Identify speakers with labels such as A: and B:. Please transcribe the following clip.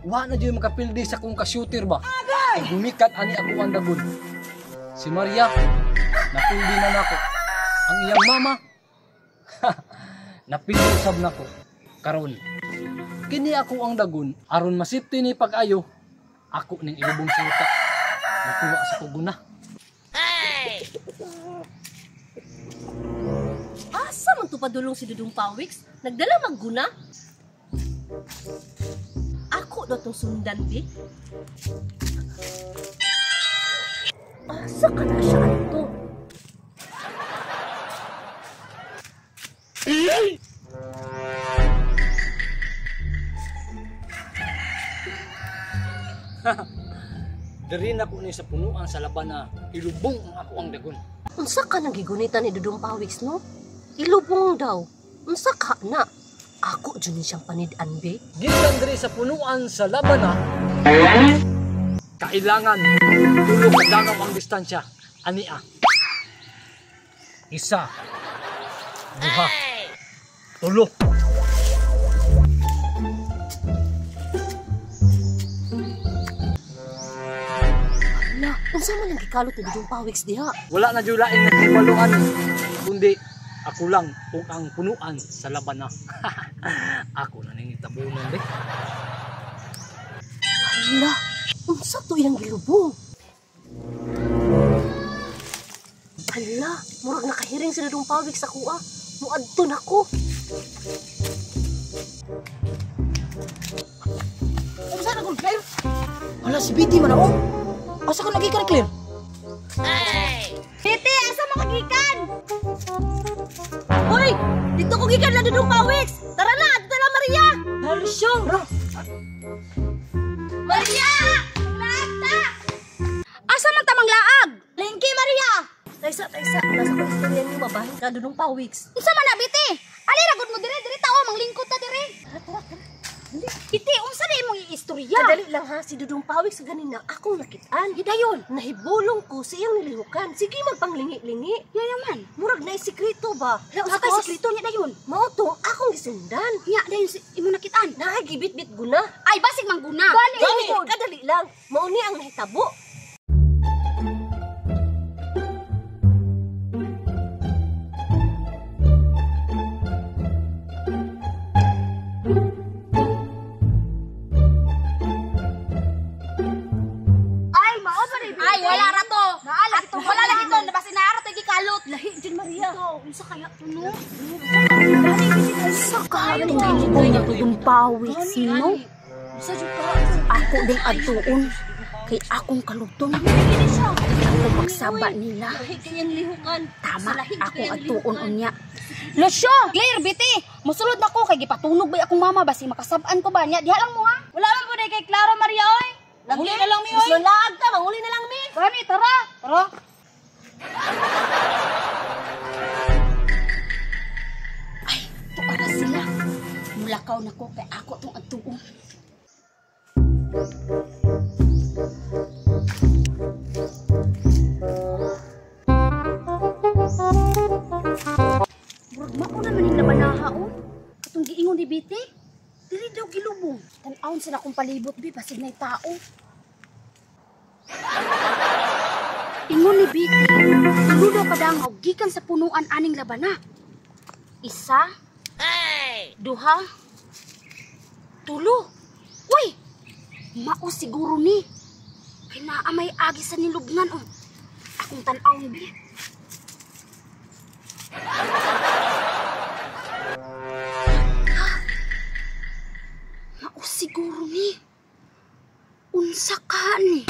A: Wa na jud makapildi sa kong ka-shooter ba. Ay gumikat ani ako ang dagon. Si Maria, napildi na nako. Ang iyang mama, napildi usab nako. Karon, kini ako ang dagon aron masipti ni pag-ayo. Ako ning ilubong sa yuta. Nakuha sa kuguna.
B: Asa man to padulong si Dudong Pawiks? Nagdala magguna? Ako daw tong sundan, bi. Asa ka na siya ato?
A: Diri na ko ni sa punuan sa laban na ilubong ang ako ang dagon.
B: Unsa ka nang gigunitan ni Dudong Pawiks, no? Ilubong daw. Unsa ka na? Ako jud ni siyang panid-an, be.
A: Gikan diri sa punuan sa laban na, kailangan tulo ka dangaw ang distansya. Ania. Isa, duha, tulo.
B: Ala, unsa man ang gikalot ni Dudong Pawiks diha?
A: Wala na jud laing naghibaluan, kundi ako lang ug ang punuan sa laban na. Ako na ning itabunan, be.
B: Ala, unsa to iyang gilubong? Ala, murag nakahiring si Dudong Pawiks sa kuha. Muadto nako.
C: Unsa na kong Claire? Hala, si Betty man ako. Asa ka nagikan, Claire?
B: Betty, asa mo kagikan? Hoy, dito ko gikan na Dudong Pawiks. Tara na, dito na Maria.
C: Harsyo.
B: Maria! Laag! Asa man tamang laag? Lingki, Maria! Taysa, taysa. Nasa ko istorya niyo, babahin ka Dudong Pawiks.
D: Unsa man na, Biti? Ali ra gud mo dire, dire tao manglingkod ta dire.
B: Tara, tara, tara.
D: Biti, unsa na imong iistorya?
B: Kadali lang ha, si Dudong Pawiks ganina akong nakitaan.
D: Hidayon.
B: Nahibulong ko sa iyang nilihukan. Sige magpanglingi-lingi.
D: Ya naman.
B: Murag na sikreto ba?
D: La, unsa kay
B: Tapos,
D: sikreto niya dayon?
B: Mao to akong gisundan.
D: Nya dayon si imong nakitaan.
B: Nagibit-bit guna.
D: Ay basig mangguna.
B: Gani, kadali lang. Mao ni ang nahitabo.
D: Ay, mao pa rin. Ay, wala ra to. Wala lagi to, basi naara to gikalot. Lahi jud Maria. Unsa kaya to no?
E: Unsa ka itong Dudong Pawiks, no? Ako ding adtuon kay akong kaluton. Ako magsaba nila.
B: Lahi kayang lihukan.
E: Tama, akong adtuon unya.
D: Lusyo, Claire, Biti, musulod na ko kay gipatunog bay akong mama basi makasab-an ko ba niya. Diha lang mo ha. Wala man pud kay Klaro Maria oy. Manguli na lang mi oy.
B: Mas laag ta, manguli na lang mi.
D: Gani, tara. Tara.
E: Ay, tuara sila. Mulakaw na ko kay ako tong adtuon.
D: Murag mao na man ning labanaha oh. Katong giingon ni Biti. Dili daw gilubong. Tan-awon sila kung palibot bi basig nay tao.
E: Ingon ni Biti, tulo daw kadangaw gikan sa punuan aning labana. Isa, duha, tulo. Uy, mao siguro ni. Kay naa may agi sa nilubngan oh. Akong tan-awon bi. Mao siguro ni. Unsa ka ni?